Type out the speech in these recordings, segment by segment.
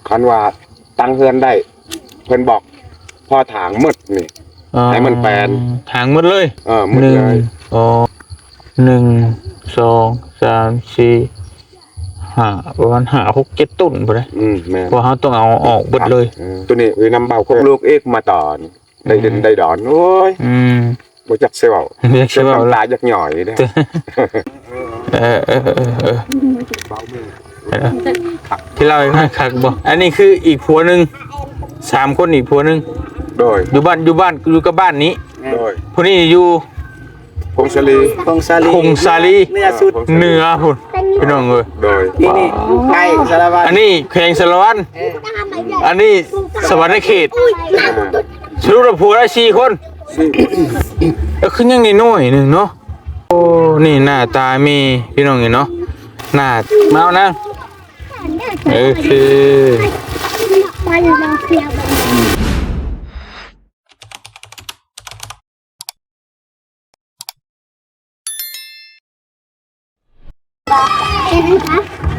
ຄັນວ່າຕັ້ງເຮືອນໄດ້ ເພິ່ນບອກ ພໍຖາງໝົດນີ້ ອໍ ໃຫ້ມັນແປນ ຖາງໝົດເລີຍ ເອີ ໝົດເລີຍ ໜຶ່ງ ອໍ ໜຶ່ງ ສອງ ສາມ ສີ່ ຫ້າ ປະມານຫ້າ ຫົກ ເຈັດ ຕົ້ນພຸ້ນເດ້ ອືມ ແມ່ນ ເພາະເຮົາຕ້ອງເອົາອອກເບິດເລີຍ ເອີ ໂຕນີ້ຄືນຳເບົາຂອງລູກອີກມາຕອນ ໄດ້ເຫັນໄດ້ດອນ ໂອ້ຍ ອືມ ບໍ່ຈັກຊິເວົ້າ ບໍ່ຈັກຊິເວົ້າ ນ້ຳຕາຢາກຍ້ອຍເດ້ ເອີ ເອີ ທີ່ເລົ່າໃຫ້ຟັງຄັກບໍ່? ອັນນີ້ຄືອີກຜົວໜຶ່ງ ສາມຄົນ ອີກຜົວໜຶ່ງ ໂດຍ ຢູ່ບ້ານ ຢູ່ບ້ານ ຢູ່ກັບບ້ານນີ້ ໂດຍ ຜູ້ນີ້ຢູ່ ພົງສາລີ ພົງສາລີ ພົງສາລີ ເໜືອສຸດ ເໜືອພຸ້ນ ພີ່ນ້ອງເອີຍ ໂດຍ ນີ້ ນີ້ ໃກ້ສາລະວັນ ອັນນີ້ແຂວງສາລະວັນ ເອີ ອັນນີ້ສະຫວັນນະເຂດ ອ່າ ສະຫຼຸບແລ້ວຜົວໄດ້ສີ່ຄົນ ສີ່ ເອີ ຄືຍັງນ້ອຍໆໜຶ່ງເນາະ ໂອ້ ນີ້ໜ້າຕາແມ່ ພີ່ນ້ອງເອີຍເນາະ ໜ້າ ມາເອົານາງ ໂອເຄ ເ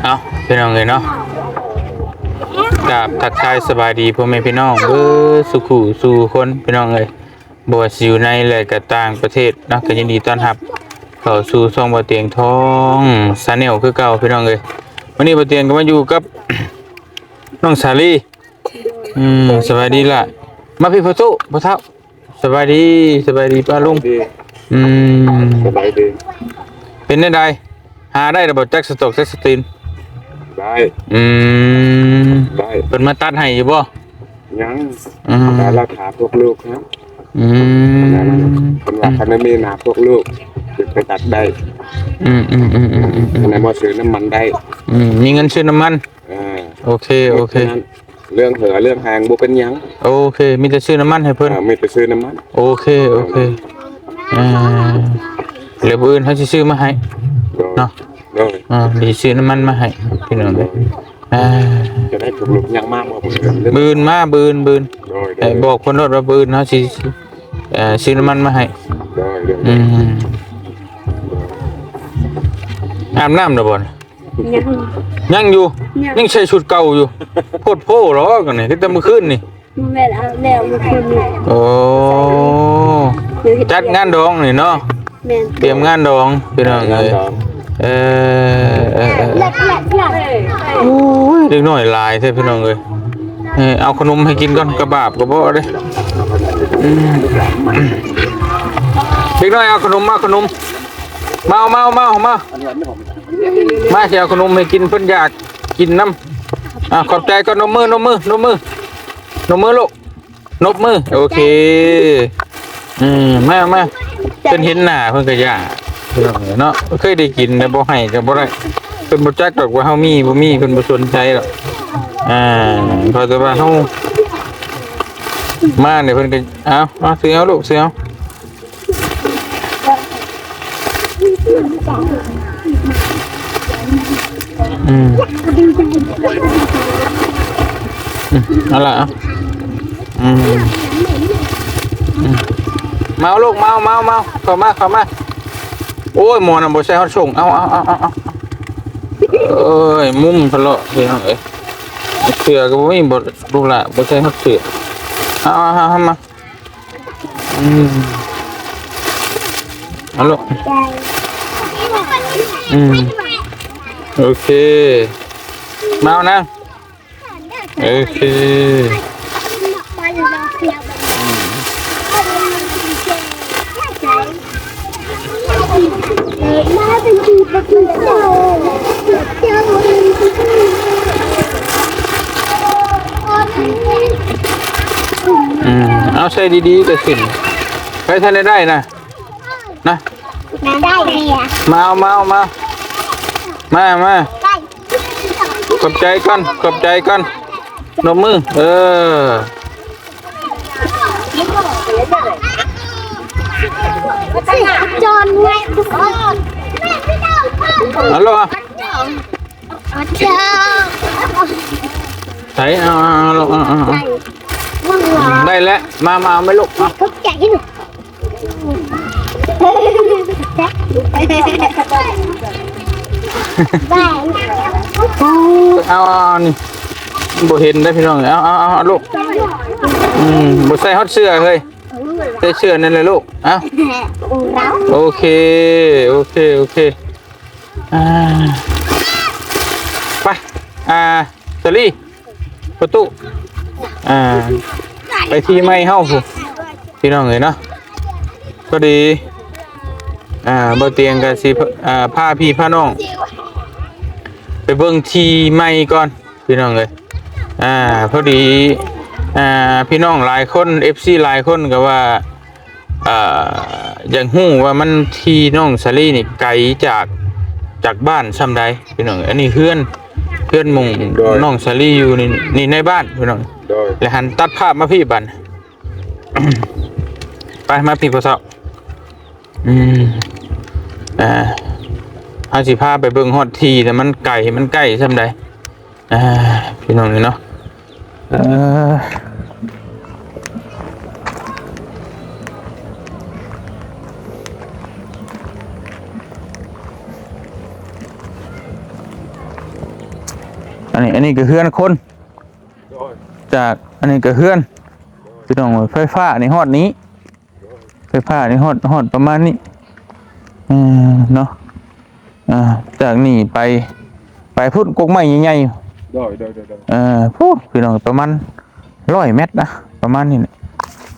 ອົ້າ ພີ່ນ້ອງເອີຍເນາະ ກາບທັກທາຍສະບາຍດີພໍ່ແມ່ພີ່ນ້ອງເບິດສູ່ຄູ່ສູ່ຄົນ ພີ່ນ້ອງເອີຍ ບໍ່ວ່າຊິຢູ່ໃນ ແລະ ກະຕ່າງປະເທດເນາະ ກະຍິນດີຕ້ອນຮັບເຂົ້າສູ່ຊ່ອງບ່າວຕຽງທອງ Channel ຄືເກົ່າ ພີ່ນ້ອງເອີຍ ມື້ນີ້ບ່າວຕຽງກະມາຢູ່ກັບນ້ອງສາລີ ອືມ ສະບາຍດີຫຼ້າ ມາພີ້ພໍ່ຕູ້ ພໍ່ເຖົ້າ ສະບາຍດີ ສະບາຍດີປ້າລຸງ ສະບາຍດີ ອືມ ສະບາຍດີ ເປັນແນວໃດ ຫາໄດ້ແລ້ວບໍ່ ຈັກສະຕອກຈັກສະຕີນ? ໄດ້ ອືມ ໄດ້ ເພິ່ນມາຕັດໃຫ້ຢູ່ບໍ່? ຍັງ ອືມ ແຕ່ລາຄາພວກລູກນະ ອືມ ເພິ່ນວ່າຄັນໄດ້ມີນາພວກລູກ ຈະໄປຕັດໄດ້ ອືມໆໆໆໆ ແລ້ວມາຊື້ນ້ຳມັນໄດ້ ອືມ ມີເງິນຊື້ນ້ຳມັນ ເອີ ໂອເຄ ໂອເຄ ເລື່ອງເຫື່ອເລື່ອງແຮງບໍ່ເປັນຫຍັງ ໂອເຄ ມີແຕ່ຊື້ນ້ຳມັນໃຫ້ເພິ່ນ ເອີ ມີແຕ່ຊື້ນ້ຳມັນ ໂອເຄ ໂອເຄ ອ່າ ແລ້ວມື້ອື່ນເຮົາຊິຊື້ມາໃຫ້ ໂດຍ ເນາະ ໂດຍ ອ່າ ຊິຊື້ນ້ຳມັນມາໃຫ້ພີ່ນ້ອງ ໂດຍ ອ່າ ຈະໄດ້ປຸກລຸກຍັງມາບໍ່ມື້ອື່ນ ມື້ອື່ນມາ ມື້ອື່ນ ມື້ອື່ນ ໂດຍ ໂດຍ ເອີ ບອກເພິ່ນໂລດວ່າມື້ອື່ນເຮົາຊິ ເອີ ຊື້ນ້ຳມັນມາໃຫ້ ໂດຍ ໂດຍ ອືມ ອາບນ້ຳແລ້ວບໍ່? ຍັງ ຍັງຢູ່ ຍັງ ຍັງໃສ່ຊຸດເກົ່າຢູ່ ໂພດໂພດອກອັນນີ້ ຄືແຕ່ມື້ຄືນນີ້ ແມ່ນ ອາບແລ້ວມື້ຄືນນີ້ ໂອ້ ຈັດງານດອງນີ້ເນາະ ແມ່ນ ຕຽມງານດອງ ພີ່ນ້ອງເອີຍ ເອີ ເອີ ໂອ້ຍ ເດັກນ້ອຍຫຼາຍແທ້ພີ່ນ້ອງເອີຍ ເອີ ເອົາຂະໜົມໃຫ້ກິນກ່ອນ ກະບາບກະເບາະເດ້ ອືມ ເດັກນ້ອຍເອົາຂະໜົມ ເອົາຂະໜົມ ມາ ມາ ມາ ມາ ມາ ຊິເອົາຂະໜົມໃຫ້ກິນ ເພິ່ນຢາກກິນນຳ ອ່າ ຂອບໃຈກ່ອນ ນົບມື ນົບມື ນົບມື ນົບມືລູກ ນົບມື ໂອເຄ ເອີ ມາ ມາ ເພິ່ນເຫັນໜ້າເພິ່ນກະຢາກ ເນາະ ເຄີຍໄດ້ກິນແຕ່ບໍ່ໃຫ້ກະບໍ່ໄດ້ ເພິ່ນບໍ່ຈັກດອກວ່າເຮົາມີບໍ່ມີ ເພິ່ນບໍ່ສົນໃຈດອກ ອ່າ ເພາະແຕ່ວ່າເຮົາມານີ້ ເພິ່ນກະ ເອົາ ເອົາ ຊື້ເອົາລູກ ຊື້ເອົາ ອືມ ອືມ ເອົາລະ ເອົາ ອືມ ອືມ ມາລູກ ມາ ມາ ມາ ເຂົ້າມາ ເຂົ້າມາ ໂອ້ຍ ໝໍນະບໍ່ໃສ່ຮອດສົ້ງ ເອົາ ເອົາ ເອົາ ເອົາ ເອີຍ ມຸມທະເລາະ ພີ່ນ້ອງເອີຍ ເສື້ອກະບໍ່ມີ ບໍ່ ລູກຫຼ້າ ບໍ່ໃສ່ຮອດເສື້ອ ເອົາ ເອົາ ເອົາ ເອົາ ມາ ອືມ ເອົາລູກ ອືມ ໂອເຄ ມາເອົານະ ໂອເຄ ອືມ ເອົາໃສ່ດີໆ ກະຂຶ້ນ ໃຜທັນໄດ້ໄດ້ນະ ນະ ໄດ້ເລີຍ ມາເອົາ ມາເອົາ ມາ ມາ ມາ ໄດ້ ຂອບໃຈກ່ອນ ຂອບໃຈກ່ອນ ນົບມື ເອີ ຈອນ ເອົາລະ ໃສ່ ເອົາ ເອົາ ເອົາ ເອົາ ໄດ້ແລ້ວ ມາ ມາ ເອົາໄປລູກ ເອົາ ຂອບໃຈ ເອົາ ເອົາ ນີ້ ບໍ່ເຫັນເດ້ພີ່ນ້ອງ. ເອົາ ເອົາ ເອົາ ເອົາລູກ. ອືມ ບໍ່ໃສ່ຮອດເສື້ອເຮີ້ຍ. ໃສ່ເສື້ອນັ້ນແຫຼະລູກ. ເອົາ ໂອເຄ ໂອເຄ ໂອເຄ. ອ່າ ໄປ ອ່າ ສາລີ ປະຕູ ອ່າ ໄປທີ່ໃໝ່ເຮົາພຸ້ນ ພີ່ນ້ອງເອີຍເນາະ. ພໍດີ ອ່າ ບໍ່ຕຽງກໍຊິ ອ່າ ພາພີ່ພານ້ອງໄປເບິ່ງທີ່ໃໝ່ກ່ອນ ພີ່ນ້ອງເອີຍ. ອ່າ ພໍດີ ອ່າ ພີ່ນ້ອງຫຼາຍຄົນ ເອັຟຊີ ຫຼາຍຄົນກໍວ່າ ອ່າ ຢາກຮູ້ວ່າມັນ ທີ່ນ້ອງສາລີນີ້ໄກຈາກ ຈາກບ້ານຊ່ຳໃດ ພີ່ນ້ອງ. ອັນນີ້ເຮືອນ ເຮືອນໝ່ອງ ໂດຍ ນ້ອງສາລີຢູ່ນີ້ ນີ້ໃນບ້ານ ພີ່ນ້ອງ. ໂດຍ ແລະຫັນຕັດພາບມາພີ້ບັດ ໄປ ມາພີ້ພໍ່ເຖົ້າ. ອືມ ອ່າ ເຮົາຊິພາໄປເບິ່ງຮອດທີ່ ແຕ່ມັນໄກ ມັນໃກ້ຊ່ຳໃດ. ອ່າ ພີ່ນ້ອງເອີຍເນາະ ເອີ ອັນນີ້ ອັນນີ້ກໍເຮືອນຄົນ ໂດຍ ຈາກ ອັນນີ້ກໍເຮືອນ ພີ່ນ້ອງເອີຍ. ໄຟຟ້ານີ້ຮອດນີ້ ໄຟຟ້ານີ້ຮອດ ຮອດປະມານນີ້ ເອີ ເນາະ. ອ່າ ຈາກນີ້ໄປ ໄປພຸ້ນ ກົກໄມ້ໃຫຍ່ໆ. ໂດຍ ໂດຍ ໂດຍ ໂດຍ ເອີ ພຸ້ນ ພີ່ນ້ອງ ປະມານຮ້ອຍແມັດນະ ປະມານນີ້ແຫຼະ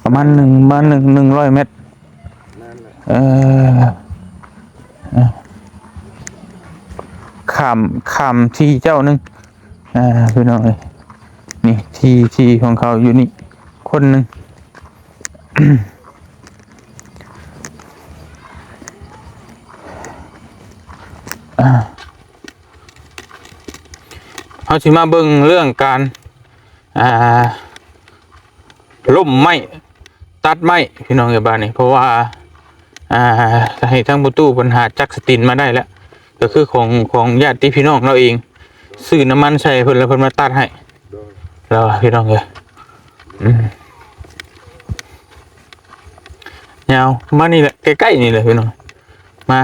ປະມານໜຶ່ງ ປະມານໜຶ່ງ ໜຶ່ງຮ້ອຍແມັດ. ແມ່ນແຫຼະ ເອີ ເອີ ຂ້າມ ຂ້າມທີ່ເຈົ້າໜຶ່ງ ອ່າ ພີ່ນ້ອງເອີຍ ນີ້ທີ່ ທີ່ຂອງເຂົາຢູ່ນີ້ ຄົນໜຶ່ງ. ອ່າ ເຮົາຊິມາເບິ່ງເລື່ອງການ ອ່າ ລົ້ມໄມ້ ຕັດໄມ້ ພີ່ນ້ອງເອີຍ ບາດນີ້ ເພາະວ່າ ອ່າ ໃຫ້ທາງປະຕູເພິ່ນຫາຈັກສະຕິນມາໄດ້ແລ້ວ ກໍຄືຂອງ ຂອງຍາດຕິພີ່ນ້ອງລາວເອງ ຊື້ນ້ຳມັນໃສ່ເພິ່ນ ແລ້ວເພິ່ນມາຕັດໃຫ້ ໂດຍ ລາວ ພີ່ນ້ອງເອີຍ. ອືມ ຍາວມານີ້ແຫຼະ ໃກ້ໆນີ້ແຫຼະ ພີ່ນ້ອງ ມາ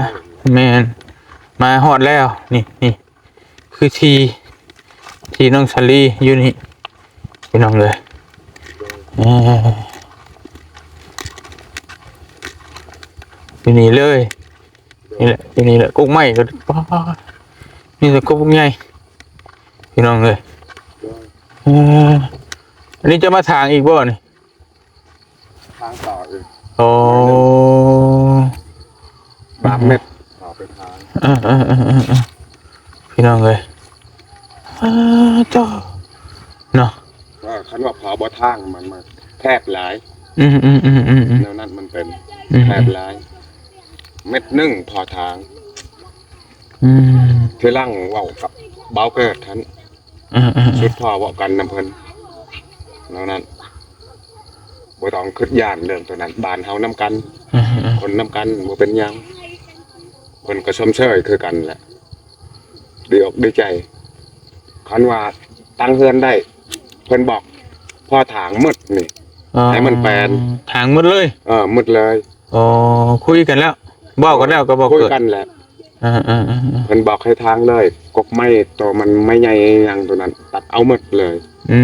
ແມ່ນ ມາຮອດແລ້ວ ນີ້ ນີ້ ຄືທີ່ ທີ່ນ້ອງສາລີຢູ່ນີ້ ພີ່ນ້ອງເອີຍ ເອີ ຢູ່ນີ້ເລີຍ ນີ້ແຫຼະ ຢູ່ນີ້ແຫຼະ. ກົກໄມ້ກໍ ປາດ ມີແຕ່ກົກໃຫຍ່ ພີ່ນ້ອງເອີຍ ເອີ. ອັນນີ້ຈະມາຖາງອີກບໍ່ນີ້? ທາງຕໍ່ອີກ ໂອ້ ສາມແມັດ ຕໍ່ໄປທາງ ເອີ ເອີ ເອີ ເອີ ພີ່ນ້ອງເອີຍ ອ້າ ເຈົ້າ ເນາະ ເອີ ຄັນວ່າພໍບໍ່ທາງມັນ ມັນແຄບຫຼາຍ ອືມ ອືມ ອືມ ອືມ ແນວນັ້ນມັນເປັນ ອືມ ແຄບຫຼາຍ ແມັດໜຶ່ງພໍທາງ ອືມ ທີຫຼັງເວົ້າກັບບ່າວເກີດຫັ້ນ ເອີ ເອີ ເອີ ສຸດພໍເວົ້າກັນນຳເພິ່ນ ແນວນັ້ນ ບໍ່ຕ້ອງຄິດຢ້ານເລື່ອງໂຕນັ້ນ ບ້ານເຮົານຳກັນ ເອີ ເອີ ຄົນນຳກັນ ບໍ່ເປັນຫຍັງ ເພິ່ນກໍຊົມເຊີຍຄືກັນແຫຼະ ດີອົກດີໃຈ ຄັນວ່າຕັ້ງເຮືອນໄດ້ ເພິ່ນບອກ ພໍຖາງໝົດນີ້ ອໍ ໃຫ້ມັນແປນ ຖາງໝົດເລີຍ ເອີ ໝົດເລີຍ ອໍ ຄຸຍກັນແລ້ວ ເວົ້າກັນແລ້ວກັບບ່າວເກີດ ຄຸຍກັນແຫຼະ ເອີໆໆໆ ເພິ່ນບອກໃຫ້ທາງເລີຍ ກົກໄມ້ໂຕມັນໄມ້ໃຫຍ່ຫຍັງໂຕນັ້ນ ຕັດເອົາໝົດເລີຍ ອື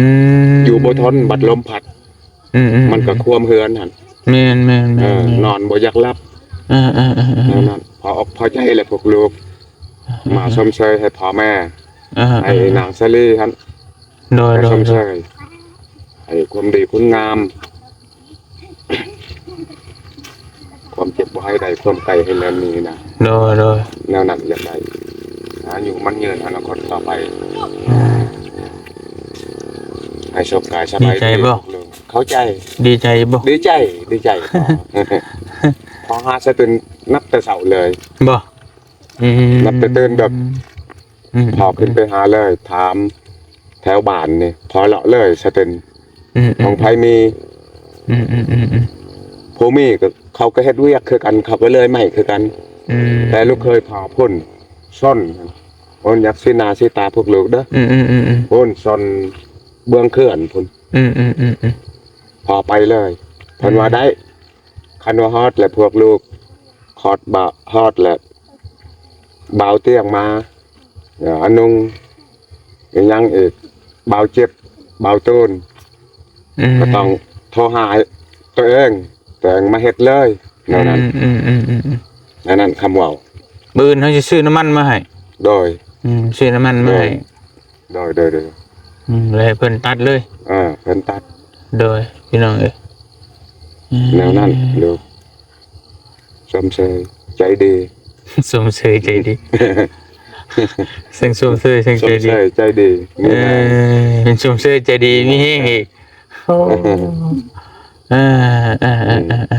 ມ ຢູ່ບໍ່ທົນ ບັດລົມພັດ ອືມໆໆ ມັນກໍຄວາມເຮືອນຫັ້ນ ແມ່ນໆໆ ເອີ ນອນບໍ່ຢາກຫຼັບ ເອີໆໆໆ ແນວນັ້ນ ພໍອົກພໍໃຈແຫຼະພວກລູກ ເອີໆໆ ມາຊົມເຊີຍໃຫ້ພໍ່ແມ່ ເອີໆໆ ໃຫ້ນາງສາລີຫັ້ນ ໂດຍໆໆ ຊົມເຊີຍໃຫ້ຄວາມດີຄຸນງາມ ຄວາມເຈັບບໍ່ໃຫ້ໄດ້ ຄວາມໄກໃຫ້ແລ່ນໜີນະ ໂດຍໆ ແນວນັ້ນຢາກໄດ້ ອາຍຸໝັ້ນຍືນ ອະນາຄົດຕໍ່ໄປ ໃຫ້ສຸກກາຍສະບາຍດີ ດີໃຈບໍ່? ເຂົ້າໃຈ ດີໃຈບໍ່? ດີໃຈ ດີໃຈ ພໍຫາສະຕື່ນ ນັບແຕ່ເຊົ້າເລີຍ ບໍ່? ອືມ ນັບແຕ່ຕື່ນແບບ ອືມ ພໍຂຶ້ນໄປຫາເລີຍ ຖາມແຖວບ້ານນີ້ ພໍເລາະເລີຍສະເຕັນ ອືມ ຂອງໃຜມີ ອືມ ຜູ້ມີກໍ ເຂົາກໍເຮັດວຽກຄືກັນ ເຂົາກໍເລື່ອຍໄມ້ຄືກັນ ອືມ ແຕ່ລູກເຂີຍພໍ່ພຸ້ນຊົນ ໂອນຢາກຊີ້ໜ້າຊີ້ຕາພວກລູກເດີ ອືມ ໂອນຊົນເບື້ອງເຂື່ອນພຸ້ນ ອືມ ພໍໄປເລີຍ ເພິ່ນວ່າໄດ້ ຄັນວ່າຮອດແລ້ວພວກລູກ ຮອດ ຮອດແລ້ວ ບ່າວຕຽງມາ ອານຸງ ອີຫຍັງອີກ ບ່າວເຈັບ ເບົາຕູນ ອືມ ກໍຕ້ອງໂທຫາຕົວເອງ ຕົວເອງມາເຮັດເລີຍ ແນວນັ້ນ ອືມໆໆໆ ແນວນັ້ນຄຳເວົ້າ. ມື້ອື່ນເຮົາຊິຊື້ນ້ຳມັນມາໃຫ້. ໂດຍ ອືມ ຊື້ນ້ຳມັນມາໃຫ້. ໂດຍ ໂດຍ ໂດຍ ອືມ ແລ້ວໃຫ້ເພິ່ນຕັດເລີຍ. ເອີ ເພິ່ນຕັດ. ໂດຍ ພີ່ນ້ອງເອີຍ ອືມ ແນວນັ້ນລູກ. ຊົມເຊີຍໃຈດີ ຊົມເຊີຍໃຈດີ ເຊິ່ງຊົມເຊີຍເຊິ່ງໃຈດີ ຊົມເຊີຍໃຈດີ ເອີ ເປັນຊົມເຊີຍໃຈດີ ມີແຮງອີກ. ໂອ້ ເອີ ເອີ ເອີ ອືມ ເອີ ເອີ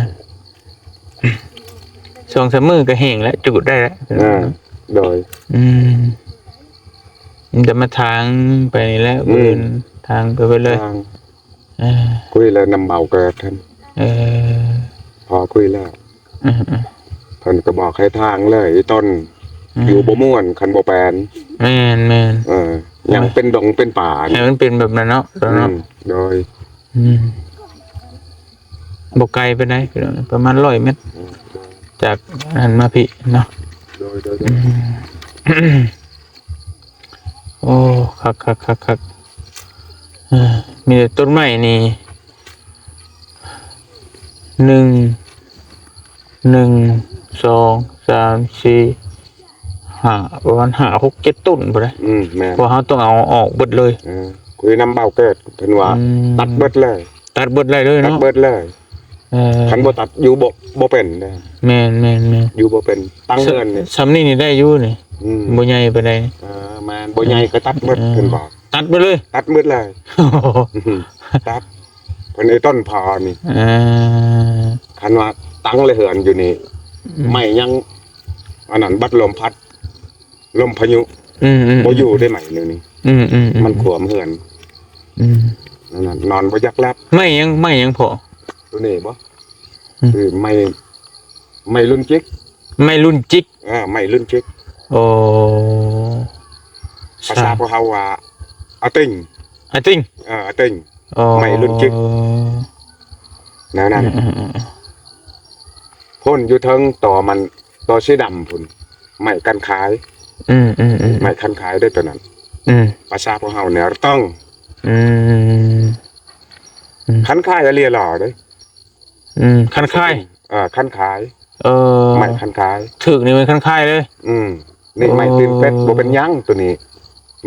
ສອງສາມມື້ກໍແຫ້ງແລ້ວ ຈູດໄດ້ແລ້ວ. ເອີ ໂດຍ ອືມ ມັນຈະມາທາງໄປນີ້ແຫຼະ ອືມ ເພິ່ນທາງໄປເບິດເລີຍ ທາງ ເອີ ຄຸຍແລ້ວນຳເບົາເກີດຫັ້ນ ເອີ ພໍຄຸຍແລ້ວ ອືມໆ ເພິ່ນກໍບອກໃຫ້ທາງເລີຍ ອີຕົ້ນ ອືມ ຢູ່ບໍ່ມ່ວນຄັນບໍ່ແປນ. ແມ່ນໆ ເອີ ຍັງເປັນດົງເປັນປ່າ ໃຫ້ມັນເປັນແບບນັ້ນເນາະ ອືມ ເນາະ ໂດຍ ອືມ ບໍ່ໄກປານໃດ ປະມານຮ້ອຍແມັດ ອືມ ຈາກຫັ້ນມາພີ້ເນາະ ໂດຍ ໂດຍ ໂດຍ ອືມ. ໂອ້ ຄັກໆໆໆ ເອີ ມີແຕ່ຕົ້ນໄມ້ນີ້ ໜຶ່ງ ໜຶ່ງ ສອງ ສາມ ສີ່ ຫ້າ ປະມານຫ້າ ຫົກ ເຈັດຕົ້ນພຸ້ນນະ ອືມ ແມ່ນ ເພາະເຮົາຕ້ອງເອົາອອກເບິດເລີຍ ເອີ ຄຸຍນຳເບົາເກີດ ເພິ່ນວ່າ ອືມ ຕັດເບິດເລີຍ ຕັດເບິດໄດ້ເລີຍເນາະ ຕັດເບິດເລີຍ. ເອີ ຄັນບໍ່ຕັດຢູ່ບໍ່ ບໍ່ເປັນເດ້ ແມ່ນໆໆ ຢູ່ບໍ່ເປັນ ຕັ້ງເຮືອນນີ້ ຊ່ຳນີ້ນີ້ໄດ້ຢູ່ນີ້ ອືມ ບໍ່ໃຫຍ່ປານໃດ ເອີ ແມ່ນ ບໍ່ໃຫຍ່ກໍຕັດເບິດ ເອີ ເພິ່ນບອກ ຕັດເບິດເລີຍ ຕັດເບິດເລີຍ ຕັດ ເພິ່ນໄອ້ຕົ້ນພໍນີ້ ເອີ ຄັນວ່າຕັ້ງແລະເຮືອນຢູ່ນີ້ ອືມ ໄມ້ຍັງ ອັນນັ້ນ ບັດລົມພັດ ລົມພາຍຸ ອືມໆໆ ບໍ່ຢູ່ໄດ້ໄໝ້ແນວນີ້ ອືມໆໆ ມັນຂວມເຮືອນ ອືມ ນັ້ນນອນບໍ່ຢາກຫຼັບ. ໄມ້ຫຍັງ ໄມ້ຫຍັງພໍ່? ໂຕນີ້ບໍ່? ອືມ ຄືໄມ້ ໄມ້ລຸນຈິກ ໄມ້ລຸນຈິກ ເອີ ໄມ້ລຸນຈິກ ໂອ້ ພາສາພວກເຮົາວ່າອາຕິງ ອາຕິງ ເອີ ອາຕິງ ໂອ້ ໄມ້ລຸນຈິກ ແນວນັ້ນ ອືມໆໆ ພຸ້ນຢູ່ເທິງຕໍມັນ ຕໍ່ສີດຳພຸ້ນ ໄມ້ຄັນຄາຍ ອືມໆໆ ໄມ້ຄັນຄາຍເດ້ໂຕນັ້ນ ອືມ ພາສາພວກເຮົາແນວຕ້ອງ ອືມ ອືມ ຄັນຄາຍອາເລຍຫຼໍເດ້ ອືມ ຄັນຄາຍ ເອີ ຄັນຄາຍ ເອີ ໄມ້ຄັນຄາຍ ຖືກນີ້ແມ່ນຄັນຄາຍເລີຍ ອືມ ນີ້ ໂອ້ ໄມ້ຕີນເປັດ ບໍ່ເປັນຫຍັງໂຕນີ້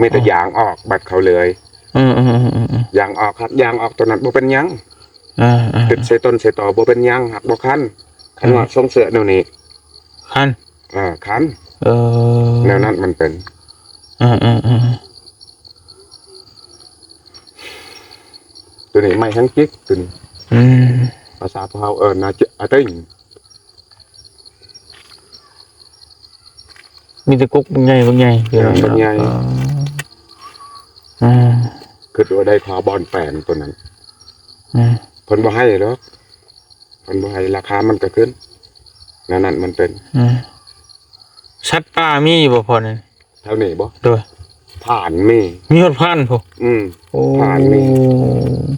ມີແຕ່ ອ່າ ຢາງອອກ ບັດເຂົາເລື່ອຍ ອືມໆໆໆ ຢາງອອກ ຫາກຢາງອອກໂຕນັ້ນບໍ່ເປັນຫຍັງ ອ່າໆໆ ຕິດໃສ່ຕົ້ນໃສ່ຕໍບໍ່ເປັນຫຍັງ ຫາກບໍ່ຄັນ ຄັນວ່າ ອ່າ ຊົງເສື້ອແນວນີ້ ຄັນ ເອີ ຄັນ ເອີ ແນວນັ້ນມັນເປັນ ເອີໆໆ ໂຕນີ້ໄມ້ແຮງຈິກ ໂຕນີ້ ອືມ ພາສາພວກເຮົາເອີ້ນວ່າອາຕິງ ມີແຕ່ກົກບັກໃຫຍ່ ບັກໃຫຍ່ ເອີ ບັກໃຫຍ່ ອໍ ອ່າ ຄິດວ່າໄດ້ຄ່າບ່ອນແປງໂຕນັ້ນ ອ່າ ເພິ່ນບໍ່ໃຫ້ດອກ ເພິ່ນບໍ່ໃຫ້ ລາຄາມັນກໍຂຶ້ນ ແນວນັ້ນມັນເປັນ ອ່າ ສັດປ່າມີຢູ່ບໍ່ພໍ່ນັ້ນ? ແຖວນີ້ບໍ່? ໂດຍ ຜ່ານມີ ມີຮອດຜ່ານພຸ້ນ ອືມ ໂອ້ ຜ່ານມີ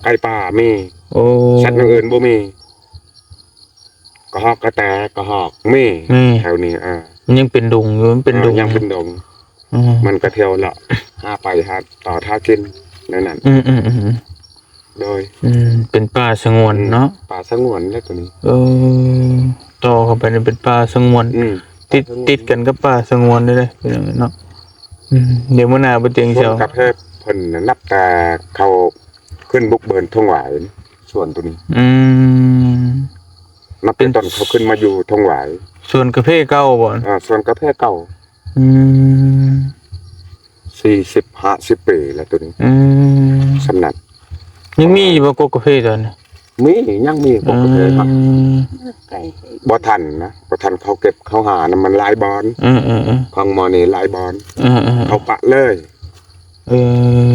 ໄກ່ປ່າມີ ໂອ້ ສັດຢ່າງອື່ນບໍ່ມີ ກະຮອກກະແຕ ກະຮອກມີ ມີ ແຖວນີ້ ເອີ ມັນຍັງເປັນດົງຢູ່ ມັນເປັນ ເອີ ດົງ ຍັງເປັນດົງ ອືມ ມັນກະທ່ຽວເລາະ ຫາໄປຫາຕອດຫາກິນ ແນວນັ້ນ ອືມໆໆ ໂດຍ ອືມ ເປັນປ່າສະຫງວນເນາະ ອືມ ປ່າສະຫງວນແຫຼະໂຕນີ້ ເອີ ຕໍ່ເຂົ້າໄປນີ້ເປັນປ່າສະຫງວນ ອືມ ຕິດ ຕິດກັນກັບປ່າສະຫງວນເລີຍເນາະ ອືມ ດຽວມື້ໜ້າບໍ່ເຕັງ ສວນເຈົ້າ ກາເຟເພິ່ນນັບແຕ່ເຂົາຂຶ້ນບຸກເບີນທົ່ງຫວາຍ ສວນໂຕນີ້ ອືມ ນັບແຕ່ ເປັນ ຕອນເຂົາຂຶ້ນມາຢູ່ທົ່ງຫວາຍ ສວນກາເຟເກົ່າບໍ່? ເອີ ສວນກາເຟເກົ່າ ອືມ ສີ່ສິບ ຫ້າສິບປີແລ້ວໂຕນີ້ ອືມ ສຳນັກ ຍັງມີຢູ່ບໍ່ກົກກາເຟຕອນນີ້? ມີ ຍັງມີກົກກາເຟ ອືມ ບໍ່ທັນນະ ບໍ່ທັນເຂົາເກັບເຂົາຫານະ ມັນຫຼາຍບ່ອນ ເອີໆໆ ຂອງໝໍນີ້ຫຼາຍບ່ອນ ເອີໆໆ ເຂົາປະເລີຍ ເອີ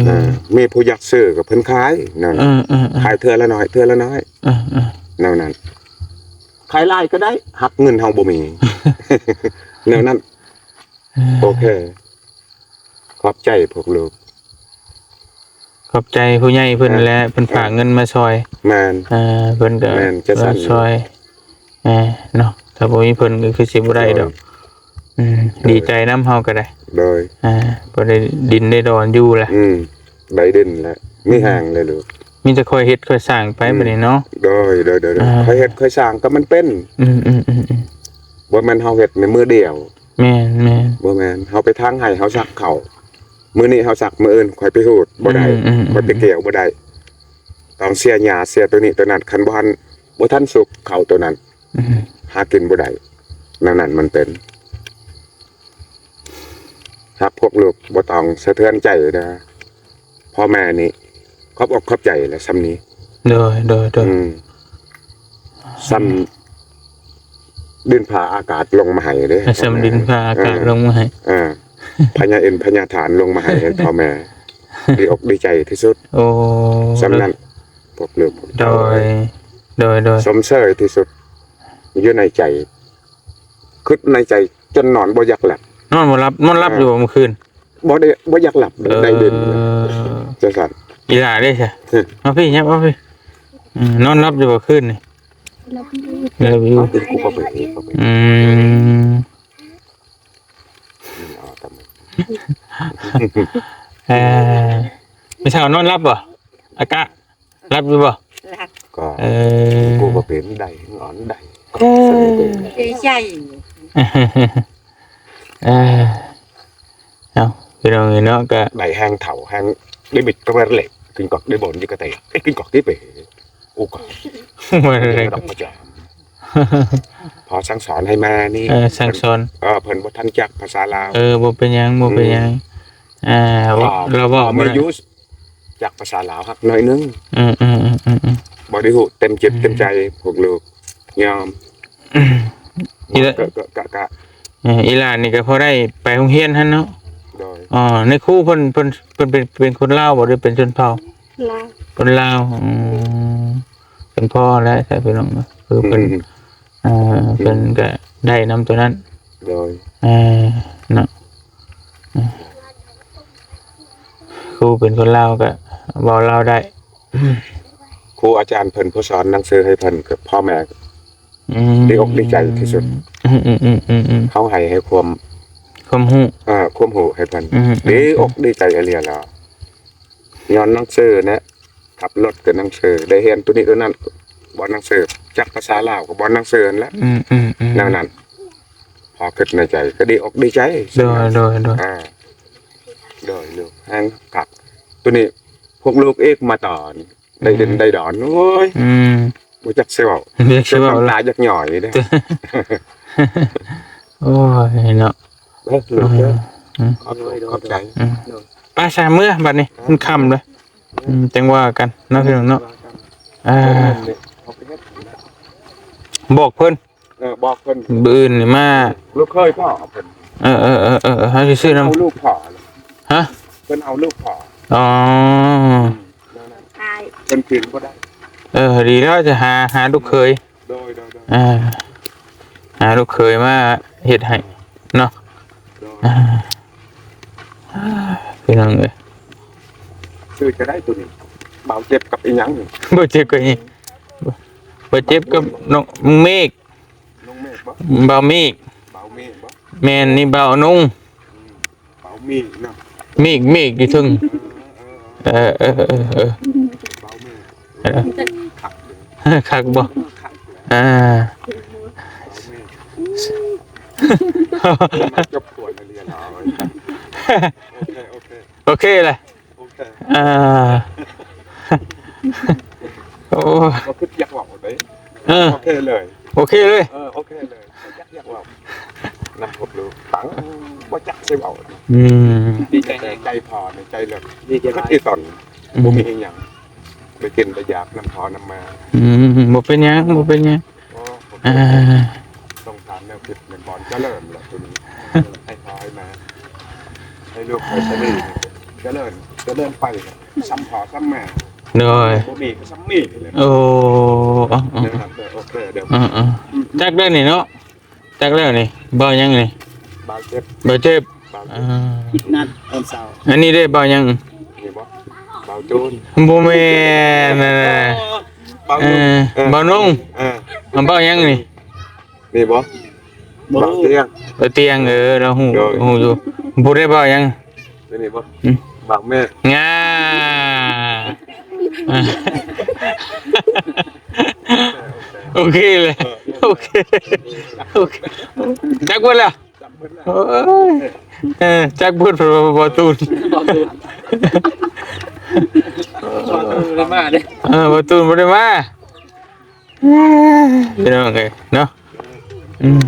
ເອີ ມີຜູ້ຢາກຊື້ກໍເພິ່ນຂາຍ ແນວນັ້ນ ເອີໆໆ ຂາຍເທື່ອລະໜ້ອຍ ເທື່ອລະໜ້ອຍ ເອີໆ ແນວນັ້ນ ຂາຍຫຼາຍກໍໄດ້ ຫາກເງິນເຮົາບໍ່ມີ ແນວນັ້ນ ໂອເຄ ຂອບໃຈພວກລູກ ຂອບໃຈຜູ້ໃຫຍ່ເພິ່ນແຫຼະ ເອີ ເພິ່ນຝາກເງິນມາຊ່ອຍ ແມ່ນ ເອີ ເພິ່ນກໍ ແມ່ນ ຈະສັ່ນ ຊ່ອຍ ເອີ ເນາະ ຖ້າບໍ່ມີເພິ່ນກໍຄືຊິບໍ່ໄດ້ດອກ ໂດຍ ອືມ ໂດຍ ດີໃຈນຳເຮົາກໍໄດ້ ໂດຍ ອ່າ ບໍ່ໄດ້ດິນໄດ້ດອນຢູ່ແຫຼະ ອືມ ໄດ້ດິນແຫຼະ ມີແຮງເລີຍລູກ. ມີແຕ່ຄ່ອຍເຮັດຄ່ອຍສ້າງໄປ ອືມ ບັດນີ້ເນາະ. ໂດຍ ໂດຍ ໂດຍ ອ່າ ຄ່ອຍເຮັດຄ່ອຍສ້າງກໍມັນເປັນ. ອືມໆໆໆ ບໍ່ແມ່ນເຮົາເຮັດໃນມື້ດຽວ. ແມ່ນໆ ບໍ່ແມ່ນເຮົາໄປທາງໄຮ່ເຮົາສັກເຂົ້າ ມື້ນີ້ເຮົາສັກ ມື້ອື່ນຂ້ອຍໄປຮູດບໍ່ໄດ້. ອືມໆໆ ຂ້ອຍໄປກ່ຽວບໍ່ໄດ້ ຕ້ອງເສຍຫຍ້າເສຍໂຕນີ້ໂຕນັ້ນ ຄັນບໍ່ທັນ ບໍ່ທັນສຸກເຂົ້າໂຕນັ້ນ ອືມ ຫາກິນບໍ່ໄດ້. ແນວນັ້ນມັນເປັນ. ຮັກພວກລູກບໍ່ຕ້ອງສະເທືອນໃຈເດີ ພໍ່ແມ່ນີ້ຂອບອົກຂອບໃຈແຫຼະ ສ່ຳນີ້. ໂດຍ ໂດຍ ໂດຍ ອືມ ສ່ຳດິນຟ້າອາກາດລົງມາໃຫ້ເດ້. ສ່ຳດິນຟ້າອາກາດ ເອີ ລົງມາໃຫ້ ເອີ ພະຍາເອັນພະຍາທານລົງມາໃຫ້ພໍ່ແມ່ ດີອົກດີໃຈທີ່ສຸດ. ໂອ້ ສ່ຳນັ້ນ ໂດຍ ພວກລູກ ໂດຍ ໂດຍ ໂດຍ ຊົມເຊີຍທີ່ສຸດ ຢູ່ໃນໃຈ ຄິດໃນໃຈຈົນນອນບໍ່ຢາກຫຼັບ. ນອນບໍ່ຫຼັບ ນອນຫຼັບຢູ່ບໍ່ມື້ຄືນ? ບໍ່ໄດ້ ບໍ່ຢາກຫຼັບ ເອີ ໄດ້ເດັ່ນ ຈັ່ງຊັ້ນ. ອີຫຼ້າເດ້ຊະ ຮຶ ມາພີ້ ຫຍັບມາພີ້. ອືມ ນອນຫຼັບຢູ່ບໍ່ຄືນນີ້? ຫຼັບຢູ່ ຫຼັບຢູ່. ເປັນກູບໍ່ເປັນອີກ ບໍ່ເປັນ. ອືມ ເອີ ມື້ເຊົ້ານອນຫຼັບບໍ່ ອາກະ? ຫຼັບຢູ່ບໍ່? ຫຼັບ. ກໍ ເອີ ກູບໍ່ເປັນ ໄດ້ນອນໄດ້ ເອີ ໃຈ ເອີ ເອົາ ພີ່ນ້ອງເອີຍເນາະ ກະໄດ້ແຮງເຖົ້າແຮງ ໄດ້ບິດກະເວີເລັກ ກິນກອກໄດ້ບ່ອນຢູ່ກະແຕ ເອີ ກິນກອກຕິເປ ໂອກາດ ບໍ່ໄດ້ດອກປະຈຳ ພໍສັ່ງສອນໃຫ້ມານີ້ ເອີ ສັ່ງສອນ ເອີ ເພິ່ນບໍ່ທັນຈັກພາສາລາວ ເອີ ບໍ່ເປັນຫຍັງ ບໍ່ເປັນຫຍັງ ອືມ ອ່າ ລາວເວົ້າບໍ່ໄດ້ ຈັກພາສາລາວຮັກໜ້ອຍໜຶ່ງ ອືມໆໆໆໆ ບໍ່ໄດ້ຮູ້ເຕັມຈິດເຕັມໃຈ ອືມ ພວກລູກຍອມ ອີຫຼະ ກະ ກະ ກະ ກະ ເອີ ອີຫຼານນີ້ກໍພໍໄດ້ໄປໂຮງຮຽນຫັ້ນເນາະ ໂດຍ ອໍ ໃນຄູເພິ່ນ ເພິ່ນ ເພິ່ນເປັນ ເປັນຄົນລາວບໍ່ ຫຼືເປັນຊົນເຜົ່າ? ລາວ ຄົນລາວ ອືມ ເປັນພໍ່ແຫຼະ ໃຊ່ພີ່ນ້ອງເນາະ ຄືເພິ່ນ ອືມ ອ່າ ເພິ່ນກໍໄດ້ນຳຕົວນັ້ນ ໂດຍ ເອີ ເນາະ ອືມ ຄູເປັນຄົນລາວກໍເວົ້າລາວໄດ້ ຄູອາຈານເພິ່ນຜູ້ສອນໜັງສືໃຫ້ເພິ່ນ ກໍພໍ່ແມ່ ອືມ ດີອົກດີໃຈທີ່ສຸດ ອືມໆໆໆໆ ເຂົາໃຫ້ ໃຫ້ຄວາມ ຄວາມຮູ້ ເອີ ຄວາມຮູ້ໃຫ້ເພິ່ນ ອືມໆໆ ດີອົກດີໃຈອີ່ຫຼີແລ້ວ ຍ້ອນໜັງສືແຫຼະ ຂັບລົດກໍໜັງສື ໄດ້ຮຽນໂຕນີ້ໂຕນັ້ນ ບ່ອນໜັງສື ຈັກພາສາລາວກໍບ່ອນໜັງສືຫັ້ນແຫຼະ ອືມໆໆ ແນວນັ້ນ ພໍຄິດໃນໃຈກໍດີອົກດີໃຈ ໂດຍ ໂດຍ ໂດຍ ອ່າ ໂດຍ ໂດຍ ແຮງຄັກ ໂຕນີ້ພວກລູກເອກມາຕອນ ໄດ້ເດັ່ນໄດ້ດອນ ໂອ້ຍ ອືມ ບໍ່ຈັກຊິເວົ້າ ບໍ່ຈັກຊິເວົ້າ ນ້ຳຕາຢາກຍ້ອຍເດ້ ໂອ້ຍເນາະ ເອີ ລູກເດີ ອືມ ຂອບ ຂອບໃຈ ອືມ ໄປຊະ ເມືອບັດນີ້ ມັນຄ່ຳແລ້ວ ອືມ ຈັ່ງວ່າກັນເນາະ ພີ່ນ້ອງເນາະ ອ່າ ບອກເພິ່ນ ເອີ ບອກເພິ່ນ ມື້ອື່ນນີ້ມາ ລູກເຂີຍພໍ່ເພິ່ນ ເອີໆໆໆ ເຮົາຊິຊື້ນຳ ເອົາລູກພໍ່ ຮະ ເພິ່ນເອົາລູກພໍ່ ອໍ ອືມ ເພິ່ນກິນບໍ່ໄດ້ ເອີ ດີແລ້ວ ຈະຫາ ຫາລູກເຂີຍ ໂດຍໆໆ ອ່າ ຫາລູກເຂີຍມາເຮັດໃຫ້ເນາະ ໂດຍ ອ່າ ພີ່ນ້ອງເອີຍ ຊື່ຈະໄດ້ໂຕນີ້ ບ່າວເຈັບກັບອີຫຍັງນີ້ ບ່າວເຈັບກັບອີ ບ່າວເຈັບກັບນ້ອງເມກ ນ້ອງເມກບໍ່? ບ່າວເມກ ບ່າວເມກບໍ່? ແມ່ນ ນີ້ບ່າວນົງ ອືມ ບ່າວເມກເນາະ ເມກ ເມກຢູ່ເທິງ ເອີ ເອີ ເອີ ເອີ ບ່າວເມກ ເອີ ຄັກ ຄັກບໍ່? ຄັກ ອ່າ ບ່າວເມກ ຈົບກວນເລີຍເນາະ ໂອເຄ ໂອເຄ ໂອເຄແຫຼະ ໂອເຄ ອ່າ ໂອ້ ບໍ່ຄິດຢາກເວົ້າເດ້ ເອີ ໂອເຄເລີຍ ໂອເຄເລີຍ ເອີ ໂອເຄເລີຍ ບໍ່ຈັກຢາກເວົ້ານຳພວກລູກຟັງ ບໍ່ຈັກຊິເວົ້າ ອືມ ດີໃຈ ໃຈພໍ່ໃນໃຈເລີຍ ດີໃຈຫຼາຍ ທີ່ຕົນ ອືມ ບໍ່ມີອີຫຍັງ ໄປກິນໄປຢາກນຳພໍ່ນຳແມ່ ອືມ ບໍ່ເປັນຫຍັງ ບໍ່ເປັນຫຍັງ ໂອ້ ອ່າ ຕ້ອງການແນວຄິດແນວບອນຈະເລີນແຫຼະໂຕນີ້ ໃຫ້ພໍ່ໃຫ້ແມ່ ໃຫ້ລູກໃຫ້ສາມີຈະເລີນ ຈະເລີນໄປ ສ່ຳພໍ່ສ່ຳແມ່ ໂດຍ ບໍ່ມີກໍສ່ຳມີແຫຼະ ໂອ້ ເອີ ເອີ ເອີ ໂອເຄ ເດີ ເອີ ເອີ ຈັກໄດ້ນີ້ເນາະ ຈັກແລ້ວນີ້ ບ່າວຫຍັງນີ້ ບ່າວເຈັບ ບ່າວເຈັບ ບ່າວເຈັບ ອ່າ ອີກນັດຕອນເຊົ້າ ອັນນີ້ເດ້ ບ່າວຫຍັງ ນີ້ບໍ່ ບ່າວໂຈນ ບໍ່ແມ່ນ ບໍ່ ບ່າວ ເອີ ນຸ່ງ ເອີ ບ່າວນຸ່ງ ເອີ ມັນບ່າວຫຍັງນີ້ ນີ້ບໍ່ ບໍ່ ບ່າວຕຽງ ບ່າວຕຽງ ເອີ ລາວຮູ້ ໂດຍ ຮູ້ຢູ່ ຜູ້ໃດບ່າວຫຍັງ ນີ້ບໍ່ ອືມ ບ່າວເມກ ງາ ໂອເຄເລີຍ ໂອເຄ ໂອເຄ ຈັກເບິດແລ້ວ. ໂອ້ຍ ເອີ ຈັກເບິດ ເພິ່ນວ່າບໍ່ຕູນ ບໍ່ຕູນ ບໍ່ໄດ້ມາເດ້ ເອີ ບໍ່ຕູນບໍ່ໄດ້ມາ ພີ່ນ້ອງເອີຍເນາະ. ອືມ